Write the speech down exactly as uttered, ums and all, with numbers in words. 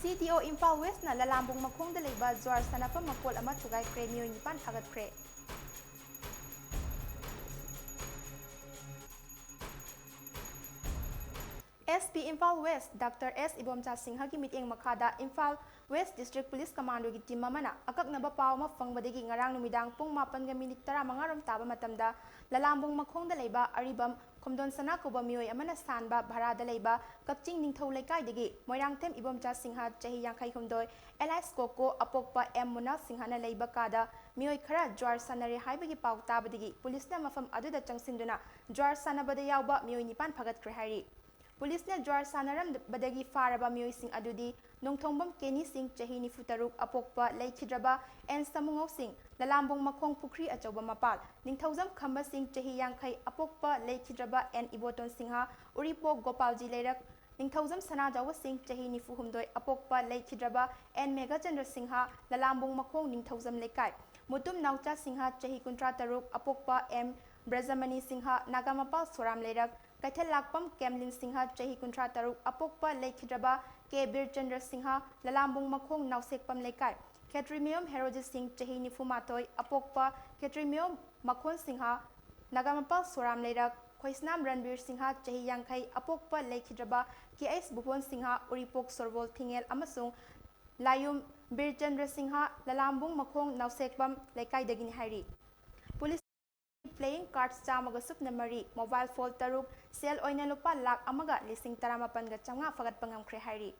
ꯁꯤ ꯗꯤ ꯑꯣ ꯏꯝꯐꯥꯜ ꯋꯦꯁꯅ ꯂꯂꯥꯝꯕꯨꯡ ꯃꯈꯣꯡꯗ ꯂꯩꯕ ꯖ꯭ꯋꯥꯔ ꯁꯥꯟꯅꯐꯝ ꯃꯀꯣꯜ ꯑꯃ ꯊꯨꯒꯥꯏꯈ꯭ꯔꯦ, ꯃꯤꯑꯣꯏ ꯅꯤꯄꯥꯟ ꯐꯥꯒꯠꯈ꯭ꯔꯦ꯫ S P Imphal west doctor S Ibomcha ꯁꯤꯡꯍꯒꯤ ꯃꯤꯠꯌꯦꯡ ꯃꯈꯥꯗ ꯏꯝꯐꯥꯜ ꯋꯦꯁ ꯗꯤꯁꯇ꯭ꯔꯤꯛ ꯄꯨꯂꯤꯁ ꯀꯃꯥꯟꯗꯣꯒꯤ ꯇꯤꯝ ꯑꯃꯅ ꯑꯀꯛꯅꯕ ꯄꯥꯎ ꯑꯃ ꯐꯪꯕꯗꯒꯤ ꯉꯔꯥꯡ ꯅꯨꯃꯤꯗꯥꯡ ꯄꯨꯡ ꯃꯥꯄꯟꯒ ꯃꯤꯅꯤꯠ ꯇꯔꯥꯃꯉꯥ ꯔꯣꯝ ꯇꯥꯕ ꯃꯇꯝꯗ ꯂꯂꯥꯝꯕꯨꯡ ꯃꯈꯣꯡꯗ ꯂꯩꯕ ꯑꯔꯤꯕꯝ ꯈꯣꯝꯗꯣꯟ ꯁꯅꯥ ꯀꯧꯕ ꯃꯤꯑꯣꯏ ꯑꯃꯅ ꯁꯥꯟꯕ ꯚꯔꯥꯗ ꯂꯩꯕ ꯀꯛꯆꯤꯡ ꯅꯤꯡꯊꯧ ꯂꯩꯀꯥꯏꯗꯒꯤ ꯃꯣꯏꯔꯥꯡꯊꯦꯝ ꯏꯕꯣꯝꯆꯥ ꯁꯤꯡꯍ, ꯆꯍꯤ ꯌꯥꯡꯈꯩ ꯍꯨꯝꯗꯣꯏ, ꯑꯦꯂꯥꯏꯁ ꯀꯣꯀꯣ, ꯑꯄꯣꯛꯄ ꯑꯦꯝ ꯃꯨꯅꯥ ꯁꯤꯡꯍꯅ ꯂꯩꯕ ꯀꯥꯗ ꯃꯤꯑꯣꯏ ꯈꯔ ꯖ꯭ꯋꯥꯔ ꯁꯥꯟꯅꯔꯦ ꯍꯥꯏꯕꯒꯤ ꯄꯥꯎ ꯇꯥꯕꯗꯒꯤ ꯄꯨꯂꯤꯁꯅ ꯃꯐꯝ ꯑꯗꯨꯗ ꯆꯪꯁꯤꯟꯗꯨꯅ ꯖ꯭ꯋꯥꯔ ꯁꯥꯟꯅꯕꯗ ꯌꯥꯎꯕ ꯃꯤꯑꯣꯏ ꯅꯤꯄꯥꯟ ꯐꯥꯒꯠꯈ꯭ꯔꯦ ꯍꯥꯏꯔꯤ꯫ ꯄꯨꯂꯤꯁꯅ ꯖ꯭ꯋꯥꯔ ꯁꯥꯟꯅꯔꯝꯕꯗꯒꯤ ꯐꯥꯔꯕ ꯃꯤꯑꯣꯏꯁꯤꯡ ꯑꯗꯨꯗꯤ ꯅꯣꯡꯊꯣꯡꯕꯝ ꯀꯦꯅꯤ ꯁꯤꯡ, ꯆꯍꯤ ꯅꯤꯐꯨ ꯇꯔꯨꯛ, ꯑꯄꯣꯛꯄ ꯂꯩꯈꯤꯗ꯭ꯔꯕ ꯑꯦꯟ ꯁꯃꯨꯉꯧ ꯁꯤꯡ, ꯂꯂꯥꯝꯕꯨꯡ ꯃꯈꯣꯡ ꯄꯨꯈ꯭ꯔꯤ ꯑꯆꯧꯕ ꯃꯄꯥꯜ, ꯅꯤꯡꯊꯧꯖꯝ ꯈꯝꯕ ꯁꯤꯡ, ꯆꯍꯤ ꯌꯥꯡꯈꯩ, ꯑꯄꯣꯛꯄ ꯂꯩꯈꯤꯗ꯭ꯔꯕ ꯑꯦꯟ ꯏꯕꯣꯇꯣꯟ ꯁꯤꯡꯍ, ꯎꯔꯤꯄꯣꯛ ꯒꯣꯄꯥꯜꯖꯤ ꯂꯩꯔꯛ, ꯅꯤꯡꯊꯧꯖꯝ ꯁꯅꯥꯖꯥꯎꯕ ꯁꯤꯡ, ꯆꯍꯤ ꯅꯤꯐꯨ ꯍꯨꯝꯗꯣꯏ, ꯑꯄꯣꯛꯄ ꯂꯩꯈꯤꯗ꯭ꯔꯕ ꯑꯦꯟ ꯃꯦꯘꯆꯟꯗ꯭ꯔ ꯁꯤꯡꯍ, ꯂꯂꯥꯝꯕꯨꯡ ꯃꯈꯣꯡ ꯅꯤꯡꯊꯧꯖꯝ ꯂꯩꯀꯥꯏ, ꯃꯨꯇꯨꯝ ꯅꯥꯎꯆꯥ ꯁꯤꯡꯍ, ꯆꯍꯤ ꯀꯨꯟꯊ꯭ꯔꯥ ꯇꯔꯨꯛ, ꯑꯄꯣꯛꯄ ꯑꯦꯝ ꯕ꯭ꯔꯖꯃꯅꯤ ꯁꯤꯡꯍ, ꯅꯥꯒꯥꯃꯄꯥꯜ ꯁꯣꯔꯥꯝ ꯂꯩꯔꯛ, ꯀꯩꯊꯦꯜ ꯂꯥꯛꯄꯝ ꯀꯦꯝꯂꯤꯟ ꯁꯤꯡꯍ, ꯆꯍꯤ ꯀꯨꯟꯊ꯭ꯔꯥ ꯇꯔꯨꯛ, ꯑꯄꯣꯛꯄ ꯂꯩꯈꯤꯗ꯭ꯔꯕ ꯀꯦ ꯕꯤꯔꯆꯟꯗ꯭ꯔ ꯁꯤꯡꯍ, ꯂꯂꯥꯝꯕꯨꯡ ꯃꯈꯣꯡ ꯅꯥꯎꯁꯦꯛꯄꯝ ꯂꯩꯀꯥꯏ, ꯈꯦꯇ꯭ꯔꯤꯃꯌꯨꯝ ꯍꯦꯔꯣꯖꯤꯠ ꯁꯤꯡ, ꯆꯍꯤ ꯅꯤꯐꯨ ꯃꯥꯊꯣꯏ, ꯑꯄꯣꯛꯄ ꯈꯦꯇ꯭ꯔꯤꯃꯌꯨꯝ ꯃꯈꯣꯟ ꯁꯤꯡꯍ, ꯅꯥꯒꯥꯃꯄꯥꯜ ꯁꯣꯔꯥꯝ ꯂꯩꯔꯛ, ꯈꯣꯏꯁꯅꯥꯝ ꯔꯟꯕꯤꯔ ꯁꯤꯡꯍ, ꯆꯍꯤ ꯌꯥꯡꯈꯩ, ꯑꯄꯣꯛꯄ ꯂꯩꯈꯤꯗ꯭ꯔꯕ ꯀꯦ ꯑꯩꯆ ꯚꯨꯕꯣꯟ ꯁꯤꯡꯍ, ꯎꯔꯤꯄꯣꯛ ꯁꯣꯔꯕꯣꯜ ꯊꯤꯡꯉꯦꯜ ꯑꯃꯁꯨꯡ ꯂꯥꯌꯨꯝ ꯕꯤꯔꯆꯟꯗ꯭ꯔ ꯁꯤꯡꯍ, ꯂꯂꯥꯝꯕꯨꯡ ꯃꯈꯣꯡ ꯅꯥꯎꯁꯦꯛꯄꯝ ꯂꯩꯀꯥꯏꯗꯒꯤꯅꯤ ꯍꯥꯏꯔꯤ꯫ ꯄꯨꯂꯤꯁ playing cards ꯆꯥꯝꯃꯒ ꯁꯨꯞꯅ ꯃꯔꯤ, mobile phone ꯇꯔꯨꯛ, ꯁꯦꯜ ꯑꯣꯏꯅ ꯂꯨꯄꯥ ꯂꯥꯈ ꯑꯃꯒ ꯂꯤꯁꯤꯡ ꯇꯔꯥꯃꯥꯄꯟꯒ ꯆꯥꯝꯃꯉꯥ ꯐꯒꯠꯄ ꯉꯝꯈ꯭ꯔꯦ ꯍꯥꯏꯔꯤ꯫